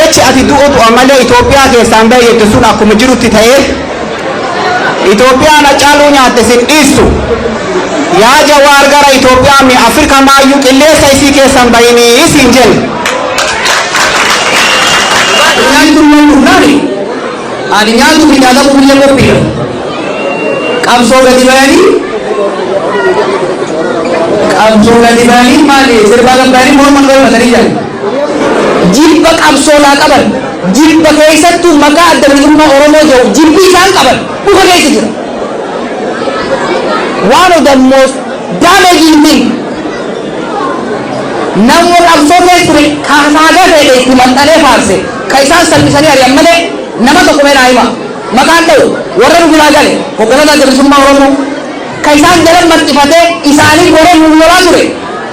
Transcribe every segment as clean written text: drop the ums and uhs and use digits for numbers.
Jechi ati du'u du'a malee Itoophiyaa keessaan bahe jettu sun akkuma jirutti ta'ee, Itoophiyaan Hacaaluu nyaatte sin dhiistu. Yaa Jawaar, gara Itoophiyaa mi Afrika maayyuu qilleensa isii keessan bayinii isiin jenne. Nyaanni tun dhufnaani ani nyaatu fi nyaatamuu illee qophiidha. Qabsoo gadi bayanii, qabsoo gadi bayanii, maali sirbaa gabbaanii morma dho'ifatanii jiran. Jibba qabsoodhaa qaban, jibba keessattuu maqaa Adda Bilisummaa Oromoo jedhu jibbi isaan qaban dhufa keessa jira. One of the most damaging thing, namni qabsoo keessa ture kaasaa fedhe itti maxxanee faarse ka isaan salphisanii ari'an malee, nama tokko mee naa hima. Maqaan dha'u, warra nu biraa gale, hooggantoota Adda Bilisummaa Oromoo ka isaan jala maxxifatee isaanii goree nu lolaa ture,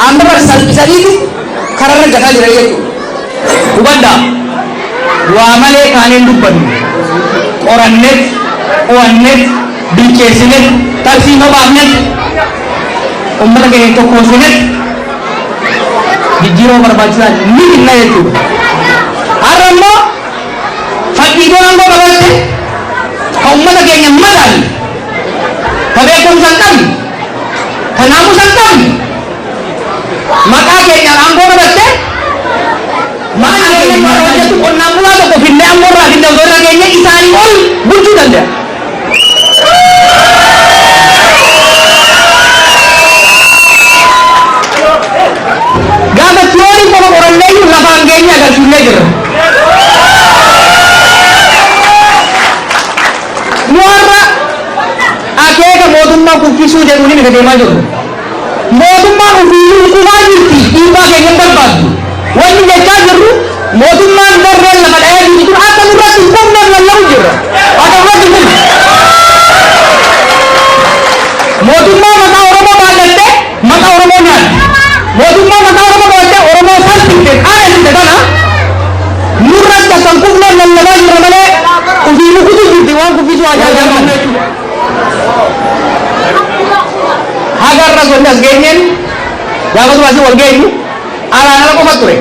amma bar salphisaniitu kararra gataa jira jechuudha. Hubadhaa, waa malee kaaneen dubbannu qorannet, qo'annet, bilcheessinet, tarsiima baafnet, ummata keenya tokkoomsinet, jijjiirama barbaachisaa ni finna jechuudha. Har'a immoo fakkiitoon aangoo qabatte, ka ummata keenya madaalle, ka beekumsa hin qabne, ka naamusa hin qabne, maqaa keenyaan aangoo qabatte, maqaa keenya warra hojjetu qonnaan bulaa tokko finnee aangoo irraa finne osoo irra geenye isaanii ol bulchuu danda'a. Gaafa tiyoorii qofa qorannee iyyuu lafaan geenye agarsiifnee jirra. Nu har'a akeeka mootummaa kuffisuu jedhuun ni deemaa jirru. Mootummaan ofiiyyuu kufaa jirti, dhiibbaa keenya hin barbaaddu. Wanni jechaa jirru, mootummaan darreen lafa dha'ee jirtu tun akka nurratti hin kufneef lallabu jirra. Akka nurratti hin kufne. Mootummaa maqaa Oromoo baadhattee maqaa Oromoo nyaatte. Mootummaa maqaa Oromoo baadhattee Oromoo salphifte, qaanessite tana nurratti akka hin kufneef lallabaa jirra malee ofii rukutu jirti, waan kuffisuu ajaa'ibaa jechuudha. Haga irra wanni as geenyeen, gaafa asii wal geenyu alaan ala qofa ture.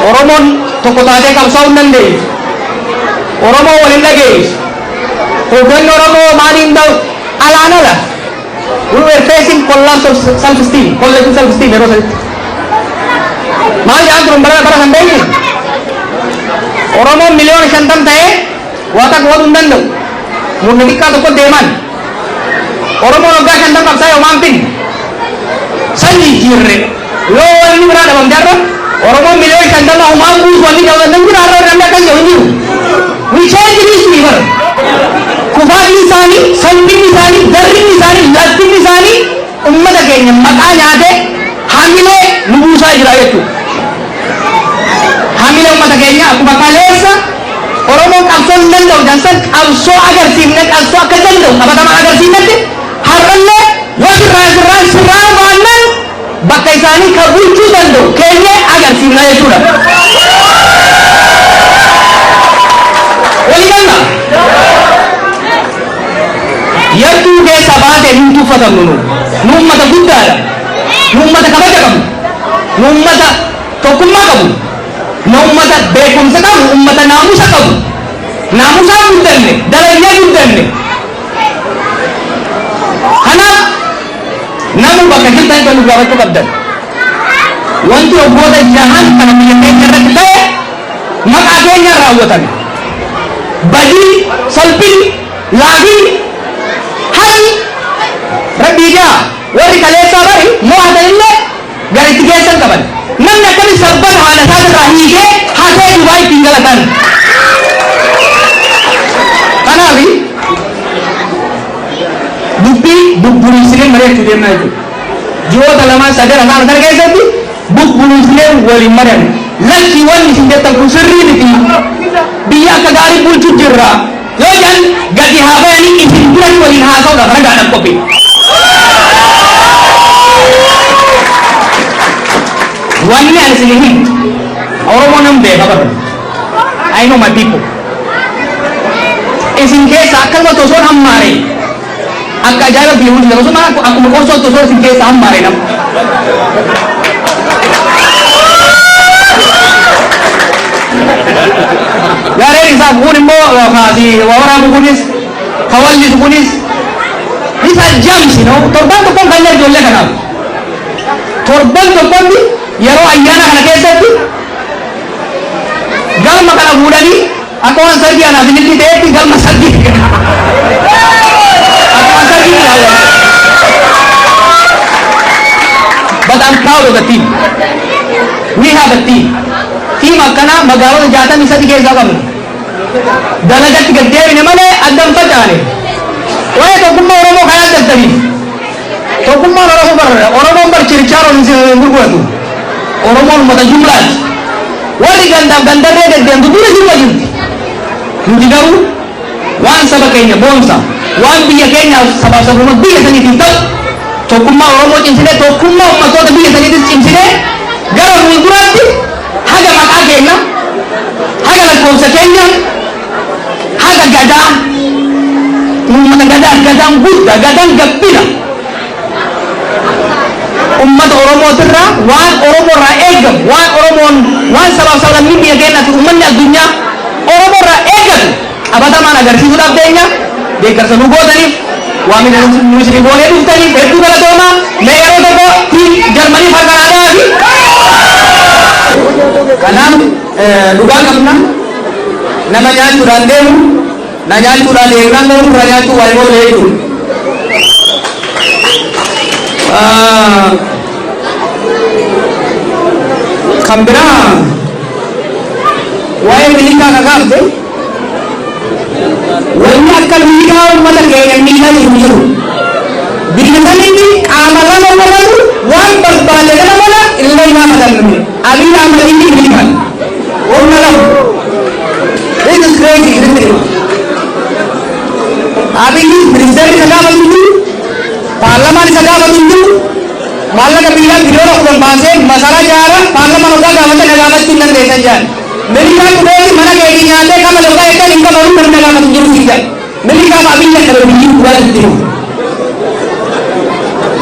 Oromoon tokko taatee qabsaa'uu hin dandeessu. Oromoo wal hin dhageessu. Hoogganni Oromoo maaliin ta'u alaan ala. We were facing collapse of self-esteem, collective self-esteem yeroo saditti. Maal jedhaan turan bara bara san beekni? Oromoon 50,000,000 ta'ee waa takka godhuu hin danda'u. Murni xiqqaa tokko deeman. Oromoon waggaa 50 qabsaa yoomaan finne. San jijjiirre, yoo wanni biraa dhabamte, har'a Oromoon 50,000,000 humaan buusu wanni jedhamu hin jiru. Har'a namni akkas jedhu hin jiru. We change history bara. Kufaatiin isaanii, salphinni isaanii, darrinni isaanii, laftinni isaanii ummata keenya maqaa nyaatee hamilee nu buusaa jira jechuudha. Hamilee ummata keenya akkuma kaleessa Oromoon qabsoo hin danda'u jansan qabsoo agarsiifne, qabsoo akka danda'u qabatamaan agarsiifnetti, har'allee yoo sirraa sirraa sirraa baannan bakka isaanii ka bulchuu danda'u keenyee agarsiifna jechuudha. Walii galla. Yartuu keessa baatee hin tuffatamnu nu. Nu ummata guddaadha. Nu ummata kabaja qabu. Nu ummata tokkummaa qabu. Nu ummata beekumsa qabu, ummata naamusa qabu. Naamusaan guddanne, dalagnee guddanne. Kanaaf namu bakka jirtan kan nu gaafachuu qabdan. Wanti waggoota jahan kana biyya keenya irratti ta'e maqaa keenyaan raawwatame. Badii, salphinni, laafinni, haqi rabbii jaa warri kaleessaa bari mo'atan illee gara itti geessan qaban. Namni akkami sabbata haadha isaa irraa hiikee hatee Dubaay ittiin galatan? Kanaaf dubbii bubburiisinee mari'achuu deemnaa jechuudha. Ji'oota lamaan sadan afaan kana keessatti bubburiisinee waliin mari'anna. Lakki, wanni isin jettan kun sirrii miti. Biyya akka gaarii bulchuu jirra. Yoo jedhan gadi haa bayanii isin duratti waliin haasa'uudhaaf ragaadhaaf qophii. Wanni ani isin himu, Oromoo nan beeka bara. I know my people. Isin keessa akkasumatti osoo hammaare, akka ajaa'iba biyya bulchitan osoo akkuma qorsootti osoo isin keessa hammaare nama. Waraabu kunis, kawallisu kunis, these are gems. Torban tokkoon kan ijoollee kanaaf. Torban tokkotti yeroo ayyaana kana keessatti galma kana fuudhanii akka waan sargii anaaf isinitti ta'etti galma sargii akka waan sargii ilaalan. But I'm proud of the team. We have a team. Team akkanaa magaalota 63 keessaa qabna. Dalagatti gad deebine malee addan facaane. Waa'ee tokkummaa Oromoo kan addattaniif. Tokkummaan Oromoo bar Oromoon bar chirchaaroon hin gurguratu. Oromoon uummata jumlaati. Warri gandaaf gandarree deddeemtu dura jumla jirti. Nuti garuu waan saba keenya boonsa, waan biyya keenyaaf sabaaf sabummaa biyya saniitiif ta'u tokkummaa Oromoo cimsinee, tokkummaa uummattoota biyya saniitis cimsinee, gara fuulduraatti haga maqaa keenya, haga lakkoofsa keenya, haga gadaa, uummata gadaa, gadaan guddaa, gadaan gabbina ummata Oromootirraa, waan Oromoo irraa eegamu, waan Oromoon, waan sabaaf sablammiin biyya keenyaa fi uummanni addunyaa Oromoo irraa eegatu qabatamaan agarsiisuudhaaf deenya. Deeggarsa nu gootaniif, waamina nu isin goonee dhuftaniif hedduu galatoomaa. Mee yeroo tokko team Jarmanii harka aadaa fi Kanaaf dhugaa qabna. Nama nyaachuudhaan deemu, na nyaachuudhaan eegnaan garuu irraa nyaachuu waa hin oolle jechuudha. Kan biraa waa'ee milikaa kakaafte, wanni akka milikaa uummata keenya miidhaa jiru jiru. Biyya sanitti qaama lama uumamatu waan barbaade kana mala illee gaafatan Abiy Ahmedii fi milikaan. Humna lama. This is crazy, isn't it? Abiyyi ministeerri isa gaafatu hin jiru, paarlamaan isa gaafatu hin jiru, maallaqa biyyaa biliyoona 10 baasee masaraa jaara, paarlamaan hoggaa gaafatan na gaafachuu hin dandeessan jedhan. Milikaan dhufeeti mana keetii nyaatee kama hoggaa jettan hin qabamu, namni na gaafatu hin jiru siin jedhan. Milikaaf Abiyyi akka biyyi dhugaa jiru.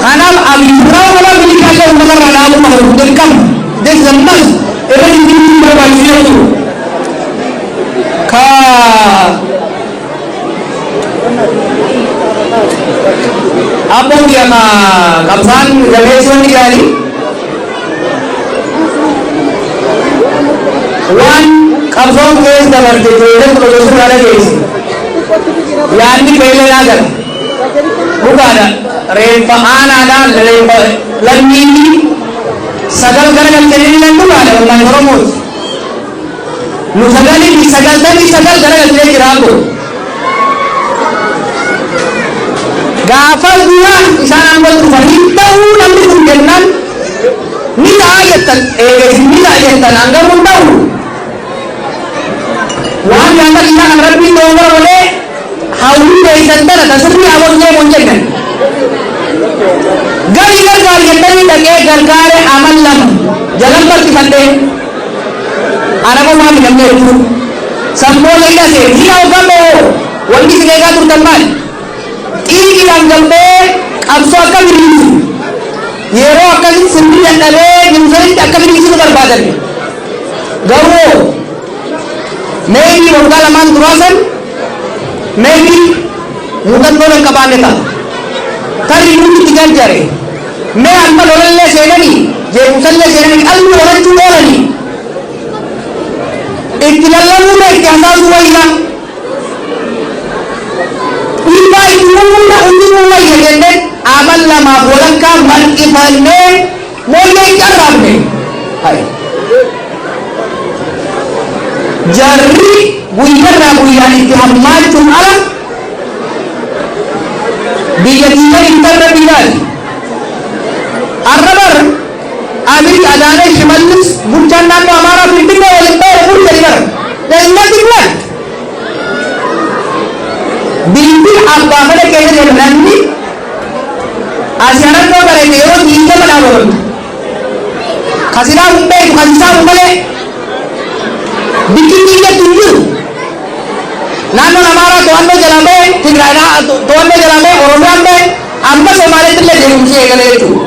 Kanaaf Abiyyi biraa qaba, milikaan illee uummata irraa dhaabuu qaba, dirqama. This is a must. Irra jijjiiruu barbaachisu jechuudha. Ka abboon kiyama qabsaan gameessi wanni jedhanii waan qabsoon keessa dabarte ijoolleen kun osoo sirraa dhageesse yaadni keellee naa gala. Dhugaadha, reeffa aanaadhaan reeffa lammiitii sagal gara galchanii nan dhugaadha, wallahi Oromooti. Nu 99 gara galchee jira abbo. Gaafa dura isaan aangoo dhufanii ta'uu namni kun jennaan ni ta'a jettan, eegesi ni ta'a jettan, hangamuu hin ta'u. Waan gaafa isaa kan rabbiin doongora malee hawwii beeysan tana ta sirrii hawwatu deemu hin jennan. Gari gargaar jettanii dhaqee gargaare amal lama jalan barkifadhee ana qofaa mi namni hedduu sammoota hidhate hidha hoggan ba'oo wanti isin eegaa turtan maali? Xiiqiidhaan galbee qabsoo akka biriirsu yeroo akkasitti sirni dadhabee jiru sanitti akka biriirsu barbaadan. Garuu maybe waggaa lamaan duraa san maybe muuxannoo hin qabaanne ta'a. Tarii nuti itti jarjare. Mee amma lolallee seenanii, jeequmsallee seenanii, qalbii horachuu oolanii itti lallabuurra itti hasaasuu wayya. Dhiibbaa itti uumuurra uumuu wayya jennee amal lamaaf walakkaa marqifannee mooyyee itti arraabne. Jarri guyyarraa guyyaan itti hammaachuun ala biyya tiikan intarra biilaali. Arra bar Abiy, Adaanech, Shimallis, bulchaan naannoo Amaaraa Finfinnee waliin ba'e murtee bar. There is nothing left. Bilbil abbaa fedhe keessa jiru namni asii anattoo bareede yeroo 20 dhaabamtu. Kasilaa hin beeku kan isaamu malee bikki biyyattu hin jiru. Naannoon Amaaraa to'annoo jalaa ba'e, Tigraay to'annoo jalaa ba'e, Oromiyaan ba'e, amma Somaaleetti illee deemumsi eegale jechuudha.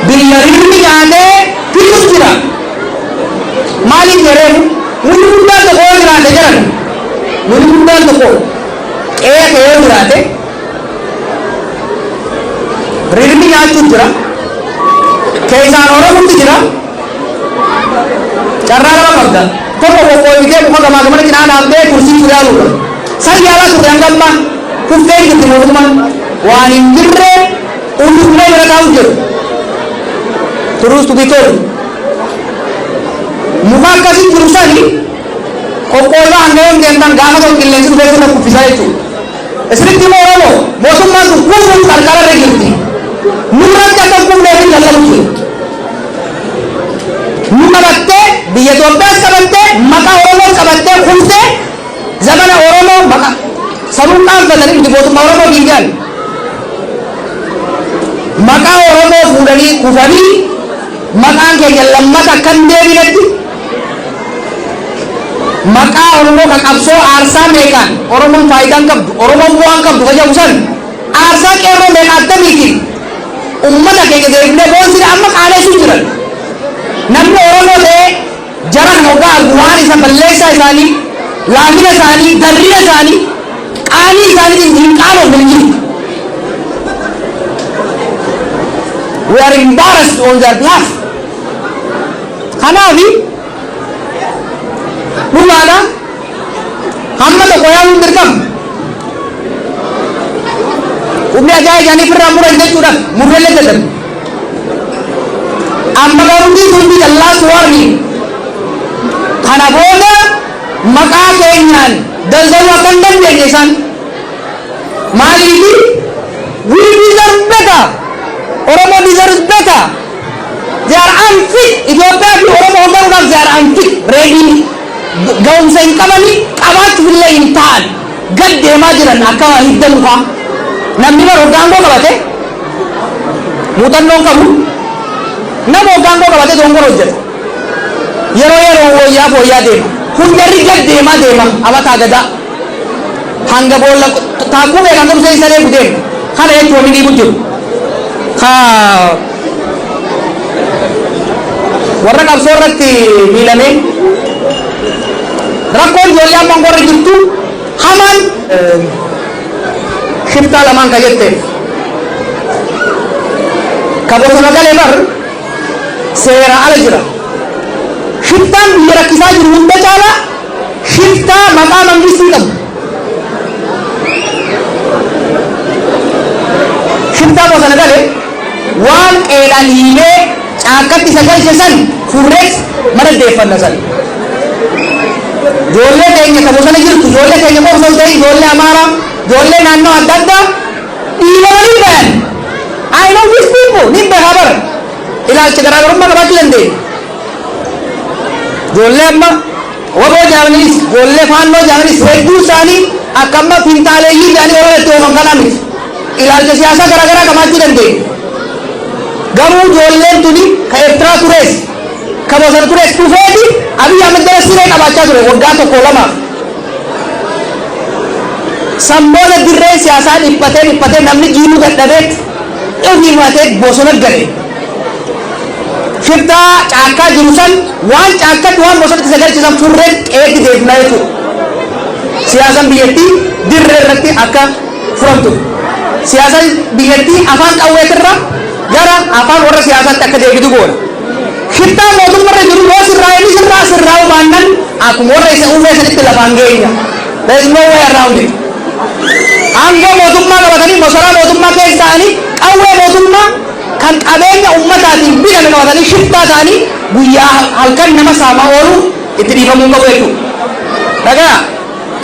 Biyya rirmi nyaatee fixus jira. Maaliif jedheefu humni guddaan tokko yoo jiraate jedhan Nuni guddaan tokko qe'ee kee yoo jiraate rirmi nyaachuun jira. Keessaan Oromotti jira. Carraa lama qabda. Tokko qoqqooyitee muka gamaa gamana cinaa dhaabdee tursiisuu yaaluudha. San yaalaa turte hanga ammaa kuftee jirti mootummaan. Waan hin jirre uwwifnee bira taa'u jiru. Truth to be told. Muka akkasii jiru sani qoqqooyyaa hanga yoom deemtan gaafa tokko qilleensi dhufee sirna kuffisaa jechuudha. Isinitti immoo Oromoo mootummaan sun kufuun qarqara irra jirti. Nurratti akka kufnee fi lallabu jiru. Nu qabattee biyya Itoophiyaas qabattee maqaa Oromoos qabattee kuftee zamana Oromoo maqaa sanuun qaanfatanii miti mootummaa Oromoo diigan. Maqaa Oromoo fuudhanii kufanii maqaan keenya lammata akka hin deebinetti maqaa Oromoo kan qabsoo aarsaa meeqaan Oromoon faayidaan qabdu, Oromoon bu'aan qabdu fayyadu san aarsaa qeerroo meeqa attamiitiin ummata keenya deebinee boonsine amma qaaneessuu jiran. Namni Oromoo ta'ee jara kana hoggaa argu waan isa balleessaa isaanii, laafina isaanii, darrina isaanii, qaanii isaaniitiin hin qaanofne hin jiru. We are embarrassed on their behalf. Kanaafi dhugaadha hamma tokko yaaluun dirqama. Humni ajaa'ibaa isaanii firraa muran jechuudhaaf murreellee dadhabe. Amma garuu this will be the last warning. Kana booda maqaa keenyaan daldaluu akka hin dandeenye isaan maaliifi we deserve better. Oromo deserves better. They are unfit. Itoophiyaa fi Oromoo hoogganuudhaaf they are unfit. Ready. Ga'umsa hin qabani, qabaachuuf illee hin ta'an. Gad deemaa jiran akka hidda mukaa. Namni bara hoggaangoo qabate muuxannoo hin qabu. Nama hoggaangoo qabate dongora hojjeta. Yeroo yeroo wayyaa fooyyaa deema. Kun jarri gad deemaa deema amataa gadaa. Hanga boolla taakkuu beekan qabsee isa eegu deema. Kana jechuun wanni dhiibu jiru. Ka warra qabsoo irratti miilamee rakkoon ijoollee amma warra jirtu hamaan shiftaa lamaan ka jetteef ka bosona galee bar seera ala jira. Shiftaan biyya rakkisaa jiru hunda caalaa shiftaa maqaa mangistii qabu. Shiftaa bosona gale waan qeedhaan hiilee caakkatti isa galche san furrees mana deeffanna san. Ijoollee keenya ka bosona jirtu, ijoollee keenya qofa osoo hin ta'in ijoollee Amaaraa, ijoollee naannoo adda addaa dhiibamanii bayan. I know these people, ni beekaa bara. Ilaalcha garaagarummaa qabaachuu dandeenya. Ijoollee amma waboo jaamanis, ijoollee faannoo jaamanis hedduu isaanii akka amma finxaaleeyyii jedhanii warra itti oofan kanaa miti. Ilaalcha siyaasaa garaagaraa qabaachuu dandeenya. Garuu ijoolleen tuni ka Eertiraa tures, ka bosona tures dhufeeti Abiy Ahmed jala siree qabaachaa ture waggaa tokko lamaaf. San booda dirreen siyaasaa dhiphatee dhiphatee namni jiiluu dadhabeet ofiifatee bosona gale. Shiftaa caakkaa jiru san waan caakkatti waan bosonatti isa galchisan furree qe'eetti deebifna jechuudha. Siyaasaan biyyattii dirree irratti akka furamtu. Siyaasaan biyyattii afaan qawweetirra gara afaan warra siyaasaatti akka deebitu goona. Shiftaa mootummaa irra jiru yoo sirraa inni sirraa sirraa'uu baannan akkuma warra isa uumee sanitti lafaan geenya. There is no way around it. Aangoo mootummaa qabatanii masaraa mootummaa keessa ta'anii qawwee mootummaa kan qabeenya ummataatiin bitame qabatanii shiftaa ta'anii guyyaa halkan nama saamaa oolu itti dhiifamuu qabu jechuudha. Dhagaa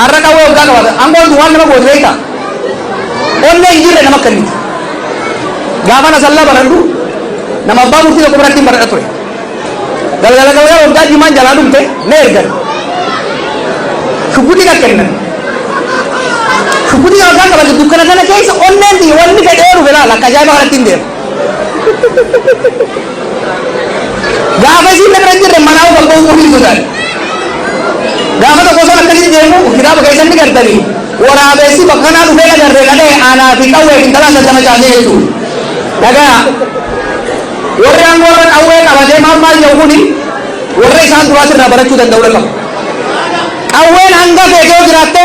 har'a qawwee waggaa qabatan aangoon waan nama gootu beektaa? Onnee hin jirre nama kenniti. Gaafa na sallaa baradhu nama abbaa murtii tokko biratti hin baradha ture. Galgala galgala waggaa jimaan jalaa dhumte na ergan. Shubbutii kan kennan. Shubbutii waggaa qabate dukkana sana keessa onneen tiyya wanni fedhee dhufe laala akka ajaa'iba kanatti hin deema. Gaafa isiin na bira hin jirre manaa ol ba'uu ofii sodaadha. Gaafa tokko osoo akkasitti deemu kitaaba keessatti gartanii waraabessi bakka kanaa dhufee agarre kadhee aanaa fi qawwee fi intalaa sassama caasee jechuudha. Dhagaa warri aangoo irra qawwee qabatee maal maal jedhu kuni warra isaan duraas irraa barachuu danda'uu qabu. Qawween hanga feetee yoo jiraatte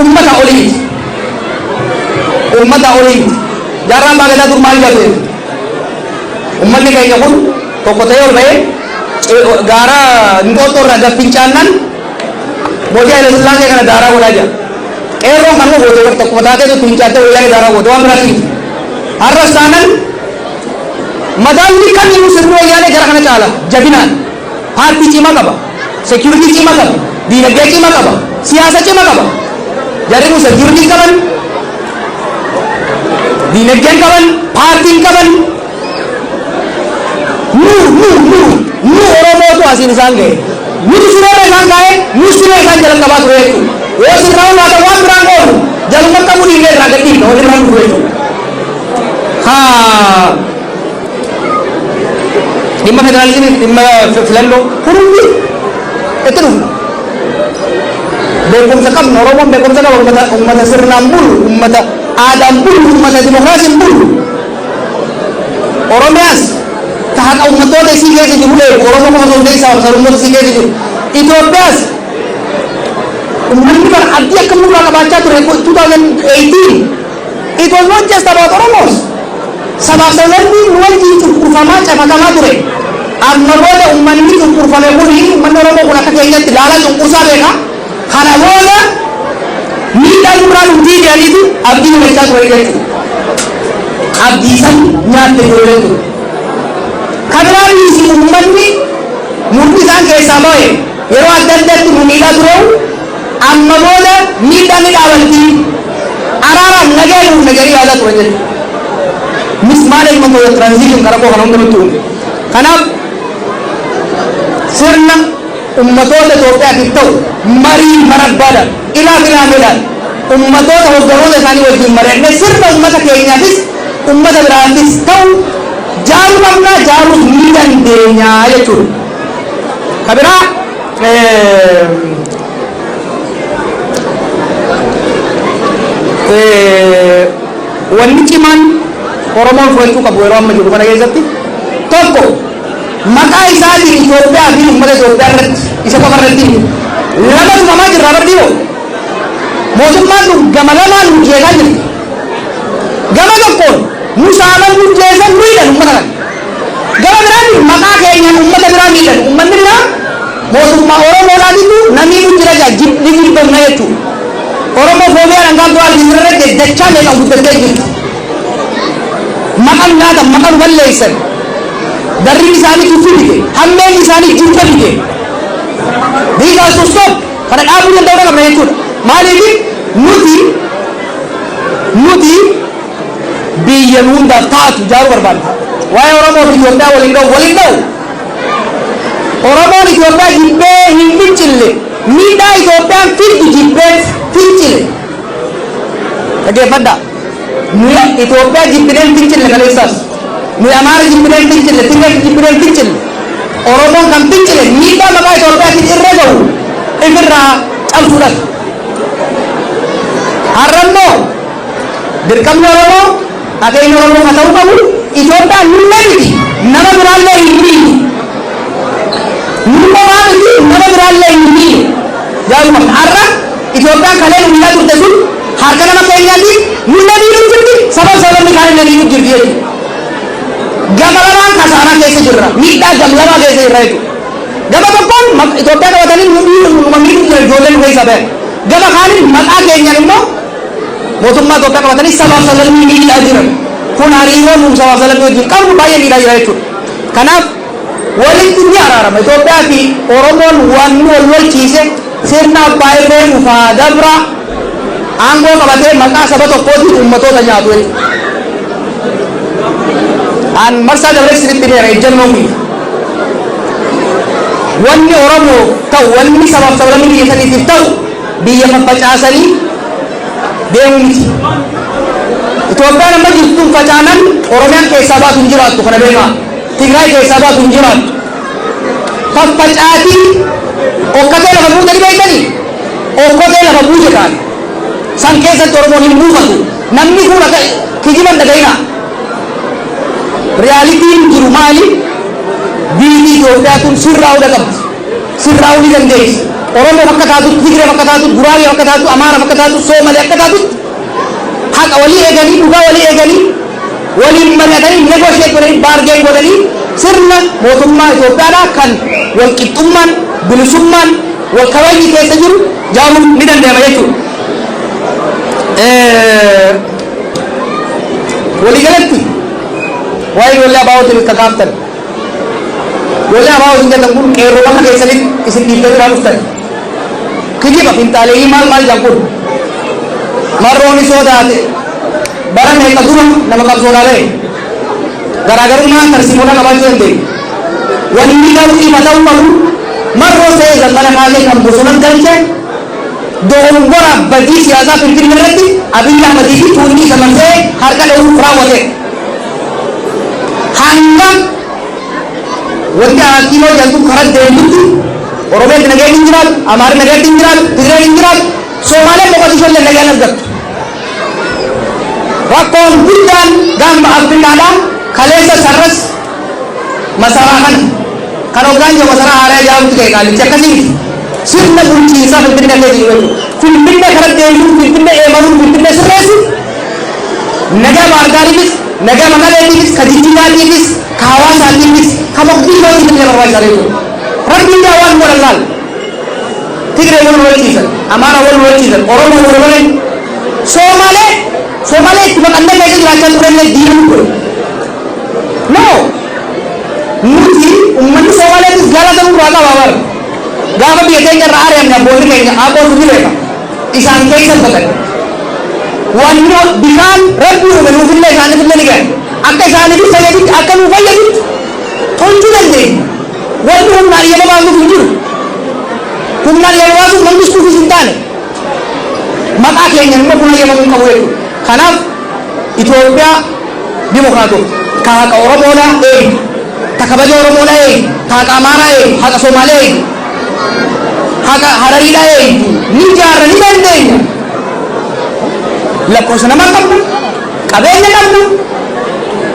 ummata olii miti. Ummata olii miti. Jaarraan baagataa dur maal jedhu? Ummanni keenya kun tokko ta'ee ol ba'ee gaara Inxooxxoo irraa gad fincaannan mootii Haile Sillaasee kana daaraa godhaa jira. Qeerroon kanuma gootee bar tokkuma taatee tu fincaattee wayyaanee daaraa goote waan biraatti miti. Har'as taanan madaalli kamiyyuu sirni wayyaanee gara kana caala jabinaan paartii cimaa qaba, security cimaa qaba, diinagdee cimaa qaba, siyaasa cimaa qaba. Jarri kun security qaban, diinagdeen qaban, paartiin qaban, nu Oromootu asiin isaan ga'e. Nuti sireerra isaan kaa'e, nu siree isaan jala qabaa ture jechuudha. Yoo sirraa baatan waan biraan goonu jaluma qabu dhiibnee irraa gad dhiibna walirraa irraan dhufu jechuudha. Haa, dhimma federaalizimii, dhimma filannoo hundi itti dhufna. Beekumsa qabna, Oromoon beekumsa qaba, ummata sirnaan bulu, ummata aadaan bulu, ummata dimokiraasiin bulu. Oromiyaas ta haqa uummattoota isii keessa jiru eegu, Oromoo qofa osoo hin ta'in sababa sablammoota isii keessa jiru. Itoophiyaas uummanni bara abdii akka nurraa qabaachaa ture 2018, it was not just about Oromos. Sabaaf sablammiin nu wajjin cunqurfamaa cafaqamaa ture. Amma booda uummanni cunqurfame kuni, uummanni Oromoo kun akka keenyatti laalaa cunqursaa beeka. Kana booda miidhaan nurraa dhuftii jedhaniitu abdii godhachaa ture jechuudha. Abdii san nyaatte ijoolleen ture. Kabiraanis uummanni murni isaan keessaa ba'e yeroo adda addaatti nu miidhaa tureewu amma booda miidhaan ni dhaabalti. Araaraan nagaa nuuf nagarii yaadaa turan jechuudha. Mismanagement of the transition karaa koo kana hunda nutti uume. Kanaaf sirna ummatoota Itoophiyaatiif ta'u marii marabbaadhaan ilaa filaameedhaan ummatoota hogganoota isaanii wajjin mari'annee sirna ummata keenyaafis ummata biraafis ta'u jaaruu qabna, jaaruus ni dandeenya jechuudha. Kabiraa wanni cimaan Oromoon fudhachuu qabu yeroo amma jiru kana keessatti tokko maqaa isaatiin Itoophiyaa fi uummata Itoophiyaa irratti isa qofa irratti lama tumamaa jirra bardiyoo. Mootummaan kun gama lamaan nu jeeqaa jirti. Gama tokkoon nu saaman, nu jeesan, nu hidhan uummata kana. Gama biraatiin maqaa keenyaan uummata biraa miidhan. Uummanni biraa mootummaa Oromoodhaatitu namni nu jira jaa ni jibbamna jechuudha. Oromoo foobiyaan hangaan duraa irratti dachaa meeqaan guddattee jirti. Maqaan nyaatan, maqaan balleessan. Darriin isaanii tuffii bite, hammeen isaanii jibba bite. These are to stop. Kana dhaabuu danda'uu qabna jechuudha. Maaliif nuti biyya nu hundaaf taatu ijaaruu barbaadna. Waa'ee Oromoo fi Itoophiyaa waliin dha'u, waliin dha'u. Oromoon Itoophiyaa jibbee hin fincille. Miidhaa Itoophiyaan fiddu jibbee fincile. Dhaggeeffadhaa. Nuyi Itoophiyaa jibbinee hin fincille kaleessaas. Nuyi Amaara jibbinee hin fincille, Tigree jibbinee hin fincille. Oromoon kan fincile miidhaa maqaa Itoophiyaatiin irra gahu ifirraa cabsuudhaaf. Har'a immoo dirqamni Oromoo, akeekni Oromoo kan ta'uu qabu Itoophiyaan nullee miti, nama biraallee hin miidhu. Nu qofaa miti, nama biraallee hin miidhu. Jaaruu qabna. Har'a Itoophiyaan kalee nu miidhaa turte sun harka nama keenyaatiin nullee miidhuu jirti, sababni kaan illee miidhuu jirti jechuudha. Gama lamaan kasaaraa keessa jirra. Miidhaa gam lamaa keessa jirra jechuudha. Gama tokkoon Itoophiyaa qabatanii nu miidhuu jira, ijoolleen nu keessaa bayan. Gama kaaniin maqaa keenyaan immoo mootummaa Itoophiyaa qabatanii sabaaf sablammii miidhaa jiran. Kun hariiroo nu sabaaf sablammii wajjin qabnu baay'ee miidhaa jira jechuudha. Kanaaf walitti ni araarama. Itoophiyaa fi Oromoon waan nu wal lolchiise sirna abbaa irree dhufaa dabra aangoo qabatee maqaa saba tokkootiin uummatoota nyaatu jechuudha. An marsaa dabalee isinitti himeera ejjennoo kiyya. Wanni Oromoo ta'u, wanni sabaaf sablammii biyya saniitiif ta'u biyya faffacaasanii deemuu miti. Itoophiyaan amma jirtu tun facaanan Oromiyaan keessaa baatu hin jiraattu, kana beekaa. Tigraay keessaa baatu hin jiraattu. Faffacaatii okkotee lafa buutanii beektanii? Okkotee lafa buute kaan. San keessatti Oromoon hin buufatu. Namni kun akka kijiban dhaga'inaa. Realityn jiru maali? Biyyi Itoophiyaa tun sirraa hunda qabdi. Sirraa'uu ni dandeessi. Oromoo akka taatutti, Tigree akka taatutti, Guraagee akka taatutti, Amaara akka taatutti, Soomalee akka taatutti, haqa walii eeganii, dhugaa walii eeganii, waliin mari'atanii, negotiate godhanii, bargain godhanii, sirna mootummaa Itoophiyaadhaa kan walqixxummaan, bilisummaan, wal kabajni keessa jiru jaaruun ni danda'ama jechuudha. Waliigalatti waa'ee ijoollee ABOtiin kakaaftan. Ijoollee ABOtiin jettan kun qeerroo bakka keessanitti isin dhiiftanii irraa dhuftan. Kijiba finxaaleeyyii maal maal jedhan kun. Marroon isoo taate bara meeqa dura nama qabsoodhaa ba'e. Garaagarummaa tarsiimoodhaa qabaachuu dandeenya. Wanni garuu ifa ta'uu qabu, marroo se'ee zammana kaasee kan bosona galche dogongora badii siyaasaa Finfinnee irratti Abiyyi Ahmadii fi tuunni isa marsee harka dha'uuf raawwate. Hanga wanti Araat Kiiloo jedhamtu karaa deemtutti Oromiyaatti nageenyi hin jiraatu, Amaarri nagaatti hin jiraatu, Tigreen hin jiraatu, Somaaleen Moqodishoo illee nagaan argattu. Rakkoon guddaan Gaanfa Afrikaadhaa kaleessa sarras masaraa kana kan hoggaan jiru masaraa haaraa ijaaruutti ka'e qaalichi akkasii miti. Sirna bulchiinsaa Finfinnee keessa jiru jechuudha. Finfinnee karaa deemsuun, Finfinnee eemaluun, Finfinnee sirreessu nagaa Baardaariifis, nagaa Maqaleetiifis, ka Jijjigaatiifis, ka Hawaasaatiifis, ka Moqdishootiifis illee barbaachisaa jechuudha. Rabbiin gaa waan godhan laal. Tigree wal lolchiisan, Amaara wal lolchiisan, Oromoo wal lolan, Somaalee itti baqannee keessa jiraachaa turellee diinuu ture. No! Nuti uummanni Somaaleetis galata nurraa qaba bara. Gaafa biyya keenya irraa ari'amne abboonni keenya abbootu ni beeka. Isaan keessa baqan. Wanni bishaan Rabbi uume nuufillee isaaniifillee ni gahe. Akka isaaniif fayyadutti, akka nuu fayyadutti tolchuu dandeenya. Wanni humnaan iyyama baasuuf hin jiru. Humnaan iyyama baasuuf mangistuufis hin taane. Maqaa keenyan immoo kun hayyamamuu hin qabu jechuudha. Kanaaf Itoophiyaa dimokiraatota ka haqa Oromoodhaa eegdu, ta kabaja Oromoodhaa eegdu, ta haqa Amaaraa eegdu, haqa Somaalee eegdu, haqa Harariidhaa eegdu ni ijaarra, ni dandeenya. Lakkoofsa namaa qabna, qabeenya qabna,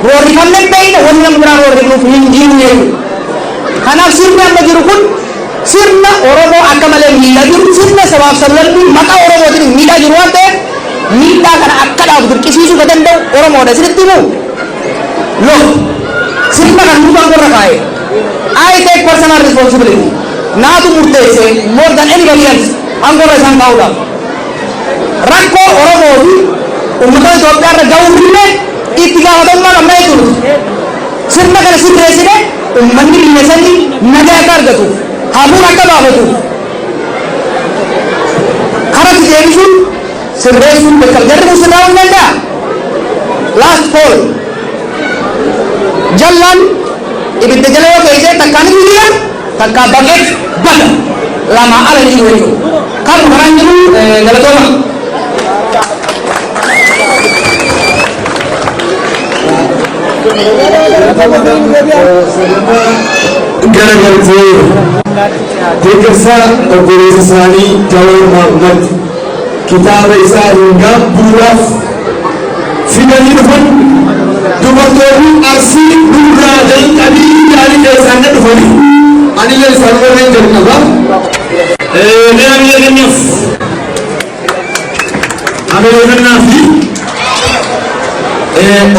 roorrifamne beekna, wanni nama biraa roorrifnuuf hin jiru jechuudha. Kanaaf sirni amma jiru kun sirna Oromoo akka malee miidhaa jiru, sirna sabaaf sablammii maqaa Oromootiin miidhaa jiru waan ta'eef, miidhaa kana akka dhaabu dirqisiisuu ka danda'u Oromoodha. Isinitti himu, look, sirna kan nuti aangorra kaa'e, I take personal responsibility. Naatu murteesse more than anybody else aangorra isaan kaa'uudhaaf. Rakkoo Oromoo fi uummata Itoophiyaa irra ga'uufillee itti gaafatamummaa qabna jechuudha. Sirna kana sirreessine uummanni biyya sanii nagaa akka argatuuf, hafuura akka baafatuuf karatti deebisuun, sirreessuun beekama. Jarri kun sirraa'uu hin danda'a. Last call. Jallaan ibidda jala yoo teessee takkaan ni jira, takkaa baqeet bada. Lama ala ni jiru jechuudha. Kan karaan jiru galatooma. Garagaltee deeggarsa obboleessa isaanii Jawar Mohammad kitaaba isaa hin gaabbuudhaaf fidanii dhufan, dubartoonni Arsii nurraa jalqabii yaalii keessaan na dhufanii, anillee isaan warreen jalqaba. Mee biyya keenyaaf ameerikannaa fi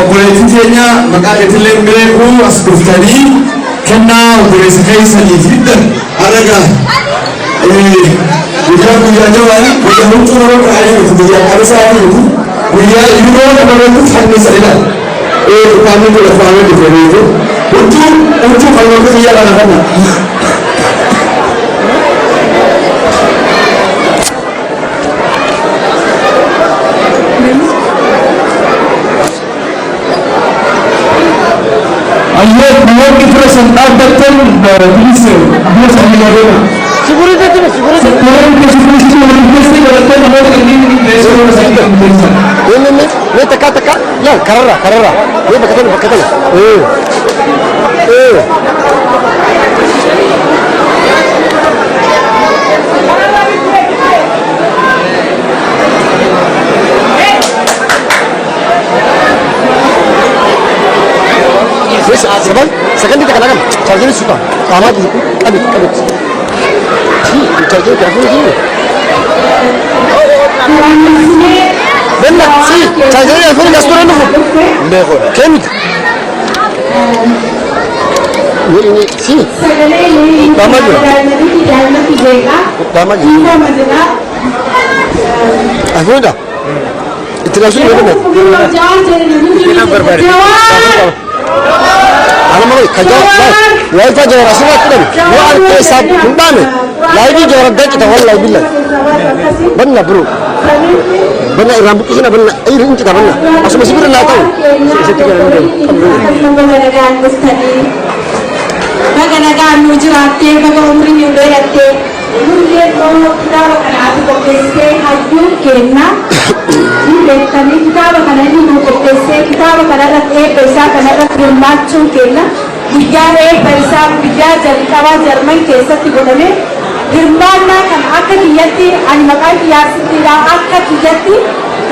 obboleettii teenya maqaa keetillee hin beeku, as dhuftanii kennaa obboleessa keessanii fiddan har'a guyyaa guyyaa jabaani, guyyaa huccuu nama kaa'anii miti, guyyaa qabisaa miti, guyyaa yeroo nama irratti fannisanidha. Kitaabni kun afaanii dhufe beeku huccuu huccuu kan bakka xiyya kana kana. Ayyee, namoonni fira san dhaabbattan bilisa biyya sanii gabeena. Sekuriti security waliin keessa godhattee namoota kanneen beeksisa isaanii kan beeksisan. Ne ne ne, takka takka laal, kararra kararra ne, bakka tana bakka tana, eh eh. Saban sakandii takka lagam chaarjeri suuta qaamaa qabi qabi. بنا سي تاجرين فين الاسطوره نفر كم سي دامج دامج افودا التلاشين ولا انا ما كجا لا فجر رسول الله وعلى حساب كندامي لا يجي جورا دك والله بالله بنا برو بنا رامبو كنا بنا اي رنج بنا اصل مسبر لا تاو Baga nagaan nu jiraattee baga umrii nu dheerattee nullee immoo kitaaba kana ati qopheessitee hayyuun kenna ni beektanii kitaaba kana inni nu qopheessee kitaaba kanarratti eebba isaa kanarratti hirmaachuun kenna guyyaa eebba isaa guyyaa jalqabaa Jarman keessatti godhame hirmaannaa kana akka kiyyatti ani maqaan kiyyaasittiidha akka kiyyatti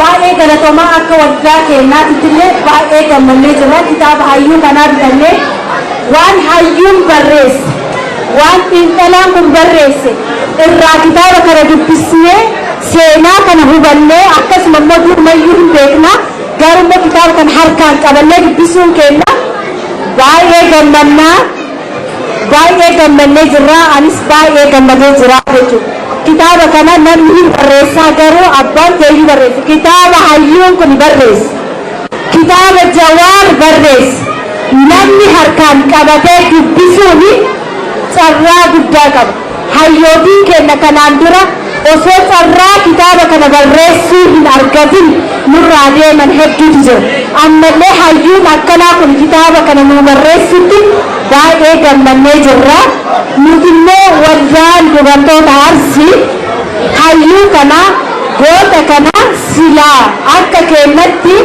baay'ee galatoomaa akka waldaa kennaatittillee baay'ee gammannee jirra kitaaba hayyuu kanaa bitannee waan hayyuun barreesse waan xiinxalaan kun barreesse irraa kitaaba kana dubbisnee seenaa kana hubannee akkasuma immoo durumayyuu hin beekna garuu immoo kitaaba kana harkaan qabannee dubbisuun kenna baay'ee gammannaa baay'ee gammannee jirra anis baay'ee gammadee jira jechuudha. Kitaaba kana namni hin barreessaa garuu abbaan feeyyuu barreesse kitaaba hayyuun kun barreesse kitaaba Jawaar barreesse namni harkaan qabatee dubbisuun carraa guddaa qaba. Hayyootiin kenna kanaan dura osoo carraa kitaaba kana barreessuu hin argatin nurraa deeman hedduutu jira. Ammallee hayyuun akkanaa kun kitaaba kana nu barreessutti baay'ee gammannee jirra. Nuti immoo waldaan dubartoota Arsii hayyuu kana goota kana silaa akka kennatti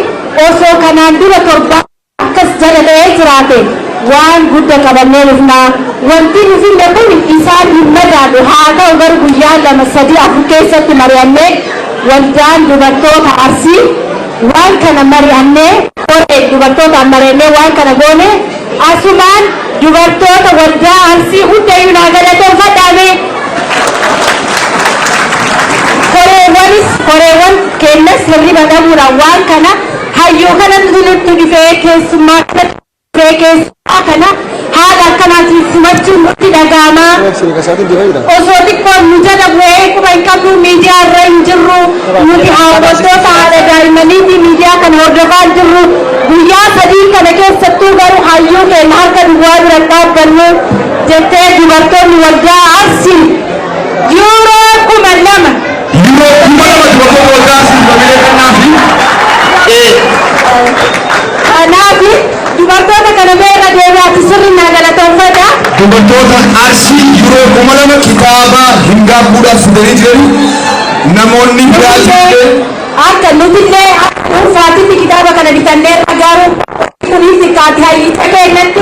osoo kanaan dura torba akkas jala ta'ee jiraate waan guddaa qabannee dhufnaa. Wanti nuti kun isaan hin madaalu haa ta'u garuu guyyaa 2 3 4 keessatti mari'annee waldaan dubartoota Arsii waan kana mari'annee qoree dubartoota mari'annee waan kana goone asumaan dubartoota waldaa Arsii hundayyuu naa galatoonfadhaame. Koreewwanis koreewwan kennas hirriba dhabuudhaan waan kana hayyuu kana nutti dhufee keessummaa kana dhufee keessummaa kana haala akkanaatiin simachuun nutti dhaga'ama. Osoo xiqqoon nu jala bu'ee quba hin qabnu miidiyaa irra hin jirru nuti hawwattoota haadha daa'immaniiti miidiyaa kana hordofaa hin jirru guyyaa 3 kana keessattuu garuu hayyuu keenya harka duwwaa bira dhaabbannu jettee dubartoonni waldaa Arsii yuuroo 2000 Yuuroo 2000 dubartoota waldaa Arsii bamilee kennaa fi kanaaf dubartoota kana meerra deebi'aati sirri naa galatoonfadha. Dubartoota Arsii yuuroo 2000 kitaaba hin gaabbuudhaaf fidanii jirani namoonni biraatillee akka nutillee akka dhuunfaatitti kitaaba kana bitannee garuu kunis xiqqaati hayyicha keenyatti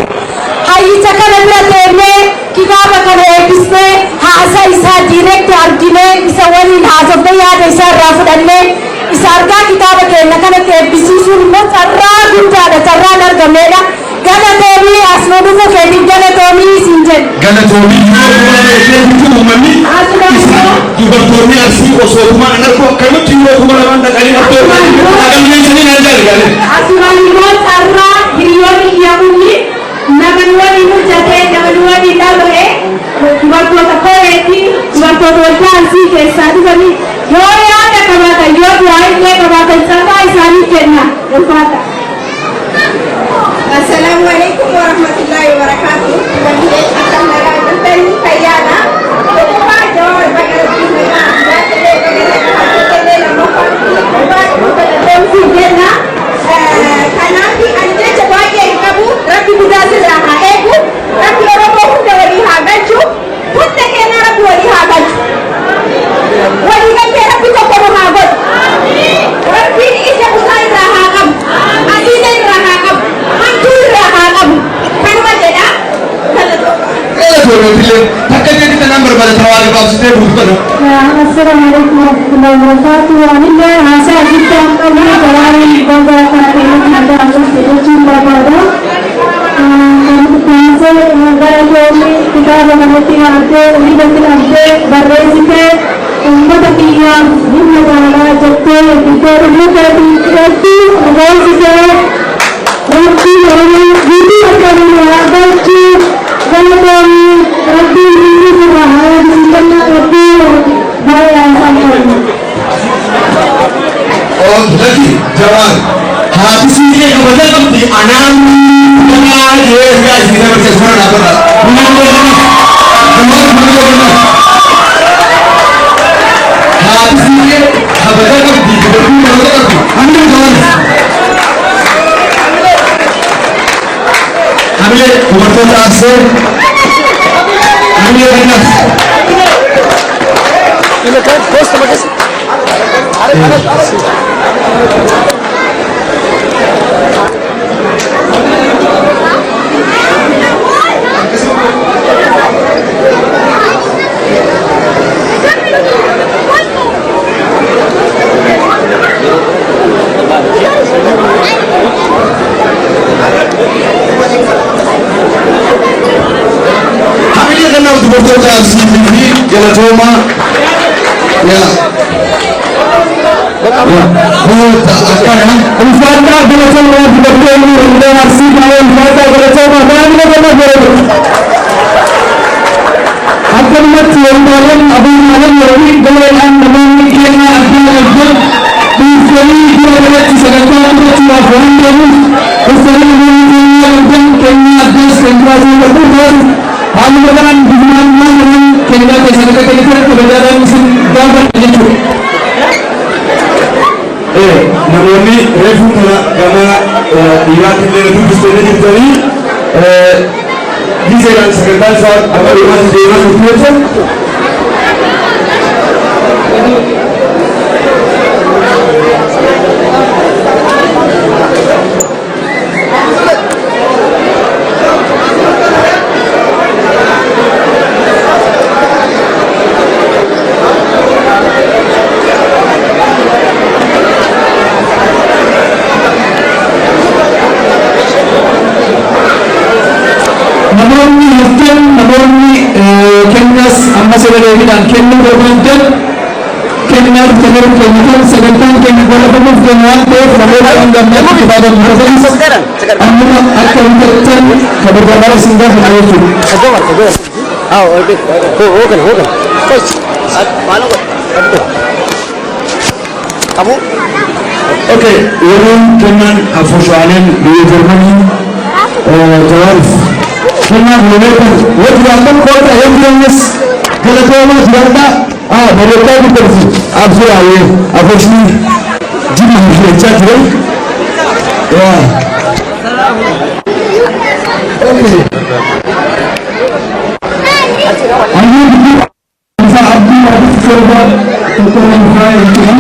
hayyicha kana bira deemnee kitaaba kana eebbisnee haasaa isaa diirekti arginee isa waliin haasofnee yaada isaa irraa fudhannee isa argaa kitaaba keenya kanatti eebbisiisuun immoo carraa guddaadha carraan argamneedha. Galatoomii as nu dhufu keetiif galatoomii siin jedhu. Galatoomii yuuroo 2000 ishee bituu uummanni dubartoonni Arsii osoo kumaan an argu akkamitti yuuroo 2000 dhaqanii agalmeessanii naan jaalladha. Asumaan immoo carraa hiriyoonni kiyya kunni nama nu waliin hojjetee nama nu waliin dhaba'ee dubartoota koreetti dubartoota waldaa Arsii keessaa dhufanii yoo yaada qabaatan yoo du'aa illee qabaatan carraa isaanii kenna. Ulfaata. Assalamualaikum warahmatullahi wabarakatuh. Akan nagaatan kayana. Kuma jawar Kanaaf ani jecha baay'ee hin qabu. Rabbi guddaa sirraa haa eegu. Rabbi Oromoo hunda walii haa galchu. Hunda keenya Rabbi walii haa galchu. Walii galtee Rabbi tokko nu haa godhu. Rabbiin ija busaa irraa haa qabu. Asiisa irraa haa qabu. Hantuu irraa haa qabu. Kanuma jedha. Galatoomii takka jetti tanaan barbaada tawaa gabaabsitee buutu kana. Assalamualaikum warahmatullahi wabarakatuh. Anillee haasaa guddaa hin qabne garaarri bangara kana keessatti adda addaa jechuun barbaada. Kan gara toomii kitaaba kanatti haadee oliirratti dhabdee barreessite. dhufuu keetii nu boonsisee Rabbi Oromoo guutuu akka nu haa galchu galatoomii Rabbiin inni sirraa haa eegsisu jenna hedduu baay'ee isaan qabna. Laki Jawaar haati siinqee kabaja qabdi anaan kanaa jee ergaa isin dabarse suura dhaabbata. Haati siinqee kabaja qabdi dubartiin kabaja qabdi hamilee Jawaar. Hamilee dubartoota Arsee hamilee kennaaf. Costa bagas. Hamilee kennaaf dubartoota Arsii fi galatoomaa. Yaa. Ulfaadhaa galatoomaa dubartoonni hundee Arsii baay'ee ulfaadhaa galatoomaa baay'ee nama godhu. Akkanumatti waldaaleen abuuraaleen yookiin gareedhaan namoonni kennaa addaa addaa dhiiftanii bira kanatti sagantaa fudhachuudhaaf waan deemuuf uffata namoonni kennaa argan kennaa addaas kan jiraatu ta'uu taatu haaluma kanaan bifaan maal kennaa keessan akka kennitan kabajaadhaan isin gaafadha jechuudha. Namoonni reefuu kana gama dhiiraatti illee dubbistanii jirtanii gizeedhaan sagantaan isaa akka dhumaatti deemaa jirtu jecha. Namoonni haftan namoonni kennas amma sagalee kennuu barbaadan kennaa dhuftanii kennitan sagantaan keenya godhatamuuf deemu waan ta'eef namoota hanga ammaatti kitaaba bitanis ammuma akka bitattan kabajamaa isin gaafata jechuudha. Jawar, Jawar. Ah, okay. Ho, ho kan, ho kan. Kos. Paano ko? Kamu? Okay, yeroon kennan afuushaaleen biyya Jarmanii Jawaariif kennaan loleetan yoo jiraatan koota yoo jireenyas galatoomaa jiraadhaa ah bareedaa guddarsi absiraayee afuushni jibi jechaa jiran yaa okay. Hayyuu gidduu isaa abdii afur torba tokko lama faaya jechuudha.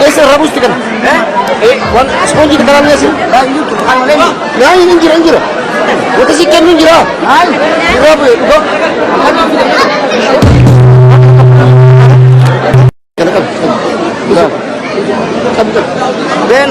Ese rabusti kan? Eh, wan sponge di dalamnya sih. Nah, ini injira injira. Wata si kennu injira. Rabu, go. Kan kan. Kan. Ben.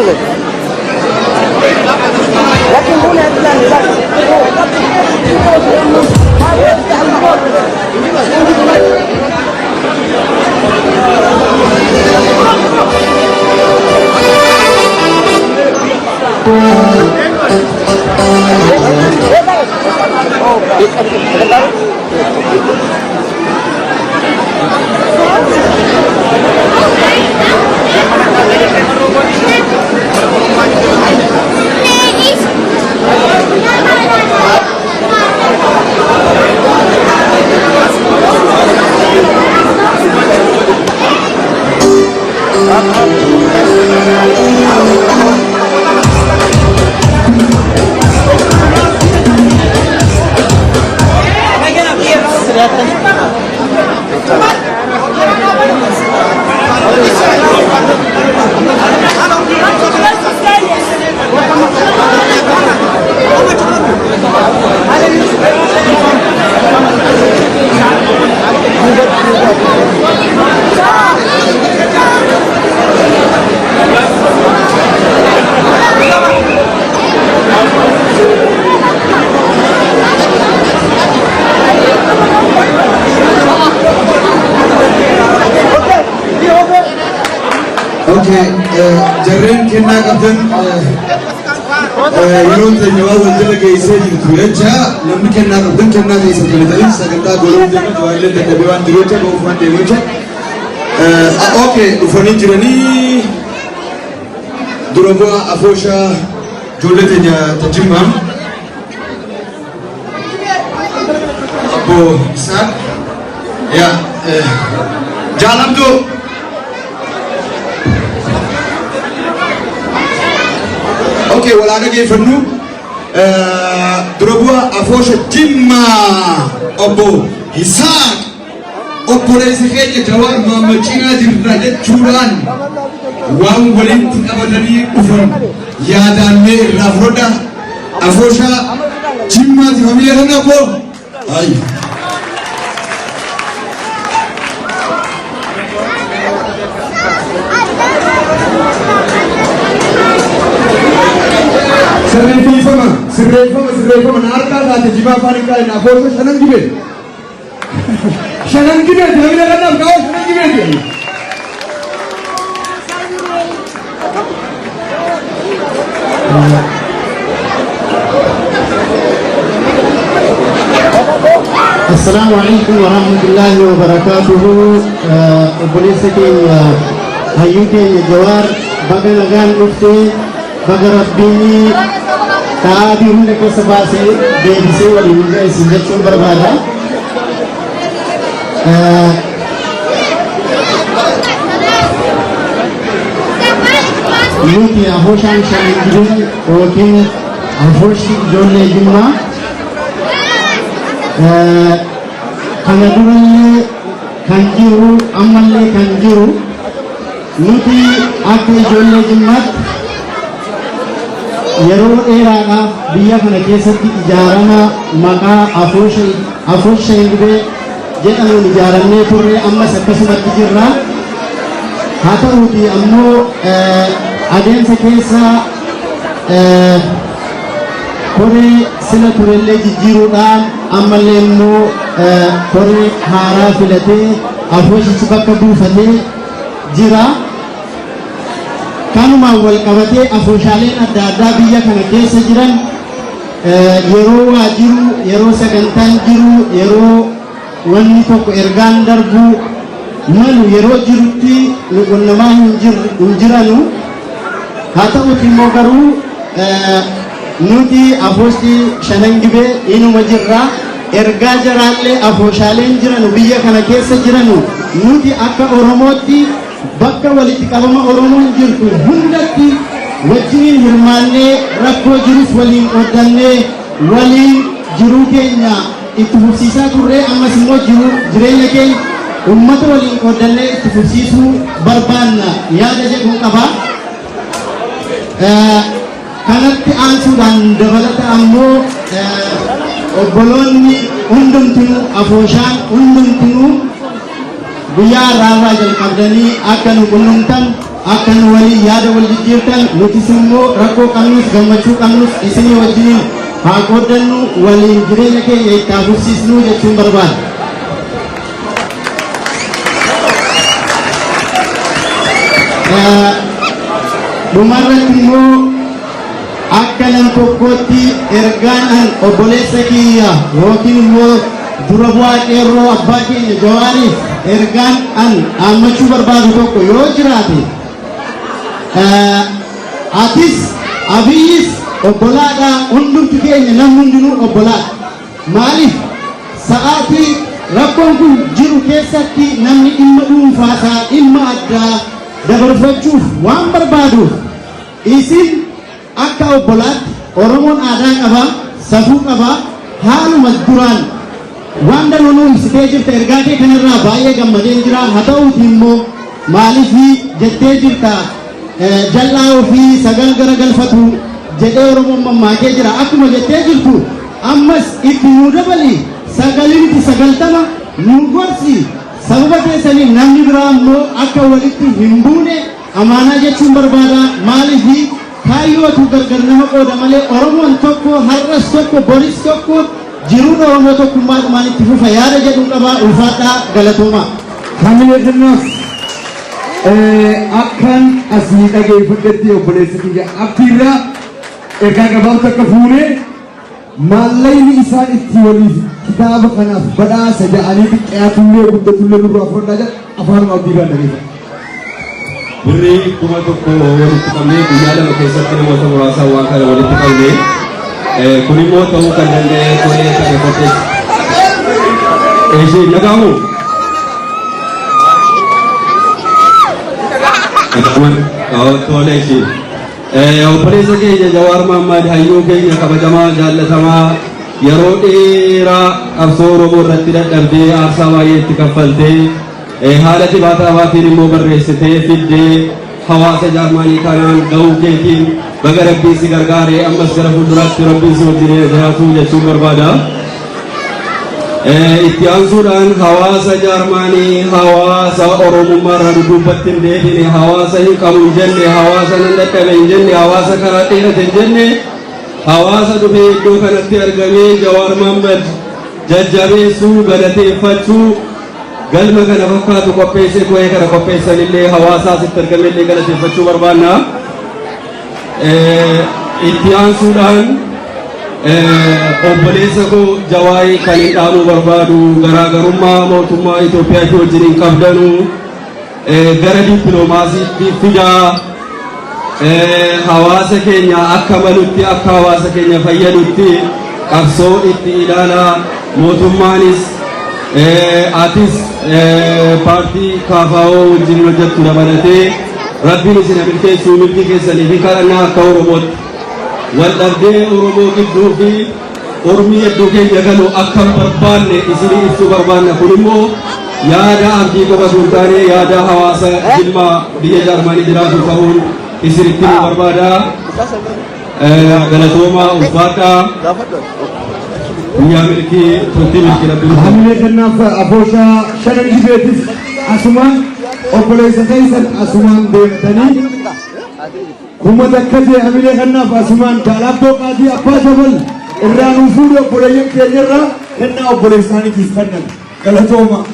Okay, jarreen kennaa qabdan yeroo teenya waan wal jala geessee jirtu jecha namni kennaa qabdan kennaa keessa kennitanii sagantaa godhuu deemu jawaarillee dadhabee waan jiru jecha ba'uuf waan deemu jecha. Okay, dhufanii jiranii dura bu'aa afooshaa ijoollee teenya tajjimmaa obbo Isaaq yaa jaalamtuu. Okay, walaa dhageeffannu dura bu'aa afoosha Jimmaa obbo Hisaaq obboleessa keenya Jawaar Mohaammed cinaa jirra jechuudhaan waan walitti qabatanii dhufan yaadaan mee irraa fudhadha. Afoosha Jimmaati familia kana obbo. Ayi. Sirreeffama, sirreeffama, sirreeffama. Na harkaa taate jimaa afaan hin kaa'in afoosha shanan gibee. Shanan gibeeti namni kanaaf kaa'u shanan gibeeti. Assalaamu alaikum warahmatullahi wabarakatuhu. Obboleessa keenya hayyuu keenya Jawaar baga nagaan dhuftee baga Rabbiin ta'aatii hunda keessa baasee deebisee waliin hunda isin jechuun barbaada. Nuti afooshaan shanan gibee yookiin afooshi ijoollee Jimmaa kana durallee kan jiru ammallee kan jiru nuti akka ijoollee Jimmaatti yeroo dheeraadhaaf biyya kana keessatti ijaarama maqaa afoosha gibee jedhamuun ijaaramnee turre ammas akkasumatti jirra. Haa ta'uuti ammoo adeemsa keessa koree sila turellee jijjiiruudhaan ammallee immoo koree haaraa filatee afooshichi bakka buufatee jira. Kanumaan wal qabatee afooshaaleen adda addaa biyya kana keessa jiran yeroo waa jiru, yeroo sagantaan jiru, yeroo wanni tokko ergaan darbu malu yeroo jirutti nu qunnamaa hin jiranu. Haa ta'uti immoo garuu nuti afooshti shanan gibee inuma jirra. Ergaa jaraallee afooshaaleen jiranu biyya kana keessa jiranu nuti akka Oromootti bakka walitti qabama Oromoon jirtu hundatti wajjiniin hirmaannee rakkoo jirus waliin qooddannee waliin jiruu keenya itti fufsiisaa turre ammas immoo jireenya keenya uummata waliin qooddannee itti fufsiisuu barbaanna yaada jedhuun qaba. Kanatti aansuudhaan dabalata ammoo obboloonni hundumtinuu afooshaan hundumtinuu guyyaa har'aarraa jalqabdanii akka nu qunnamtan akka nu waliin yaada wal jijjiirtan nutis immoo rakkoo qabnus gammachuu qabnus isinii wajjiniin haa qooddannu waliin jireenya keenya itti haa fufsiisnu jechuun barbaada. Dhumarratti immoo akka nam tokkootti ergaan an obboleessa kiyya yookiin immoo dura bu'aa qeerroo abbaa keenya Jawaariif ergaan an dhaammachuu barbaadu tokko yoo jiraate atis Abiyyis obbolaadha hundumti keenya namni hundinuu obbolaadha. Maaliif sa'aatii rakkoon kun jiru keessatti namni dhimma dhuunfaasaa dhimma addaa dabarfachuuf waan barbaaduuf isin akka obbolaatti Oromoon aadaa qaba, safuu qaba, haaluma duraan Waan danuu nu ibsitee jirta, ergaa kee kanarraa baay'ee gammadeen jira. Haa ta'uuti immoo maaliif jettee jirta, jal'aa ofii sagal gara galfatu jedhee Oromoon mammaakee jira. Akkuma jettee jirtu ammas itti nuu dabali, sagalinti 90 nu gorsi. Sababa keessanii namni biraa immoo akka walitti hin buune amaanaa jechuun barbaada. Maaliif kaayyootu gargar nama qooda malee Oromoon tokko, har'as tokko, boris tokko, jiruun Oromoo tokkummaadhumaan itti fufa yaada jedhu qabaa. Ulfaadhaa, galatoomaa. Hamilee kennaaf akkan asii dhageeffadhetti obboleessa kiyya Abdiirraa ergaa gabaabsa akka fuunee maallaqni isaan itti waliif kitaaba kanaaf badhaasa jedhanii xiqqaatullee guddatullee nurraa fudhadhaa jedha, afaanuma Abdiirraa dhageeffadha. Birrii 1000 walitti qabnee guyyaa 2 keessatti namoota muraasa waan kana walitti qabne. Kun immoo ta'uu kan danda'e koree kana qopheesse. Ishee dhaga'amu. Tole ishee. Obboleessa keenya Jawaar Mahmad, hayyuu keenya kabajamaa jaallatamaa, yeroo dheeraa qabsoo Oromoo irratti dadhabdee aarsaa baay'ee itti kaffaltee, haala dhibaataawaatiin immoo barreessitee fiddee hawaasa Jaarmaanii kanaan ga'uu keetiin baga Rabbiin si gargaaree, ammas gara fuulduraatti Rabbiin si wajjin jiraatu jechuun barbaada. Itti aansuudhaan hawaasa Jaarmaanii, hawaasa Oromummaa irraa dudduubatti hin deebine, hawaasa hin qabu hin jenne, hawaasa nan dadhabe hin jenne, hawaasa karaa dheerate hin jenne, hawaasa dhufee iddoo kanatti argamee Jawaar Mahmad jajjabeessuu, galateeffachuu, galma kana fakkaatu qopheessee koree kana qopheessanillee, hawaasa asitti argamellee galateeffachuu barbaanna. Itti aansuudhaan obboleessa koo Jawaarii kan hin dhaamuu barbaadu, garaagarummaa mootummaa Itoophiyaatti wajjin hin qabdanu gara dippiloomaasiitti fidaa, hawaasa keenya akka malutti, akka hawaasa keenya fayyadutti qabsoo itti ilaalaa. Mootummaanis atis paartii KFO wajjin hojjettu dabalatee Rabbiin isin milkeessuu, milkii keessanii fi kadhannaa. Akka Oromootti wal dhabdee Oromoo gidduu fi ormii hedduu keenya galu akka hin barbaanne isinii ibsuu barbaanna. Kun immoo yaada Abdii qofa osoo hin taane yaada hawaasa Jimmaa biyya Jaarmaanii jiraatu ta'uun isinitti himuu barbaada. Galatoomaa, ulfaadhaa. Guyyaa milkii, turtii milkii Rabbiin. Hamilee kennaaf afooshaa shanan dhibeetis asumaan obboleessa keessan asumaan deemtanii 1000 jee. Hamilee kennaaf asumaan Jaalaabboo Qaadii Abbaa Jabal irraa nuu fuudhe, obboleeyyan keenyarraa kennaa obboleessa isaaniitiif kennan. Galatooma.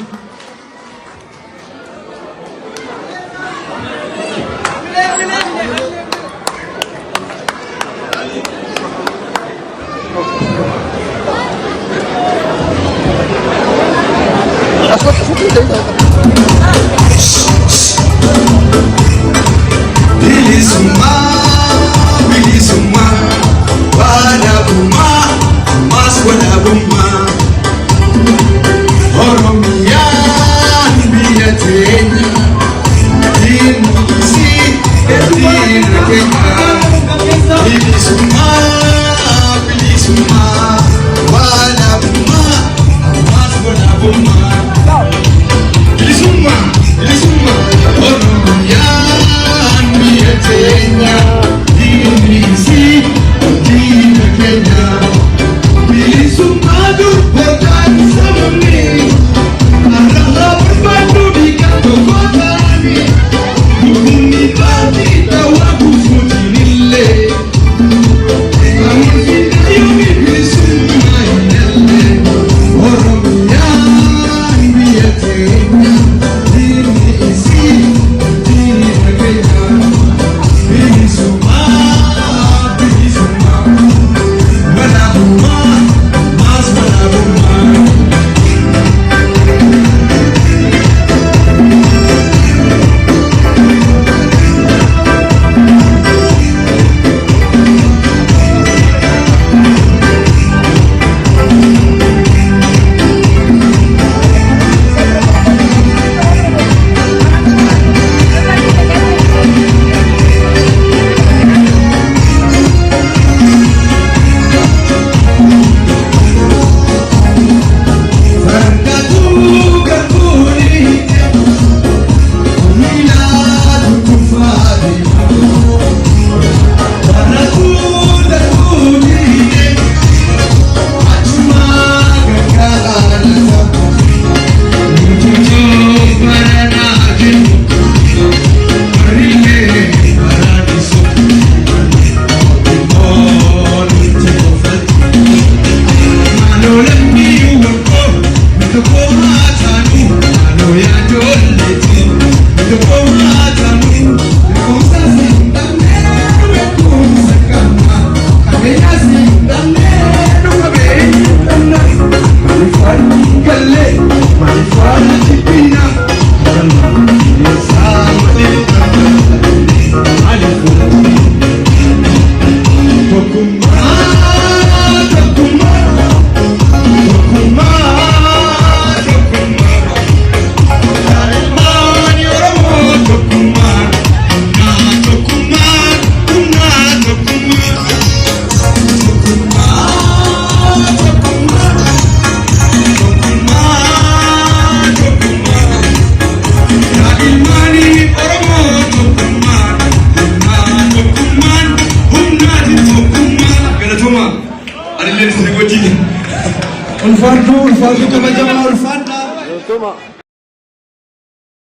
Bilisummaa, bilisummaa, walabummaa, ammas walabummaa. Oromiyaan biyya teenya, diinni isii diina keenya. Bilisummaa, bilisummaa, walabummaa, ammas walabummaa. Bilisummaa, bilisummaa, Oromiyaan biyya teenya, diinni isii diina keenya. Bilisummaa dubbatan sababni, har'a barbaadnu dhiiga tokko ta'ani. Lubbuun baatii dawaa kufuutinillee, yomi bilisummaa hin galle. Oromiyaan biyya teenya, diinni isii diina keenya. Bilisummaa, bilisummaa, walabummaa, ammas walabummaa. Ulfaadhu, ulfaadhu, kabajamaa, ulfaadha. Galatooma.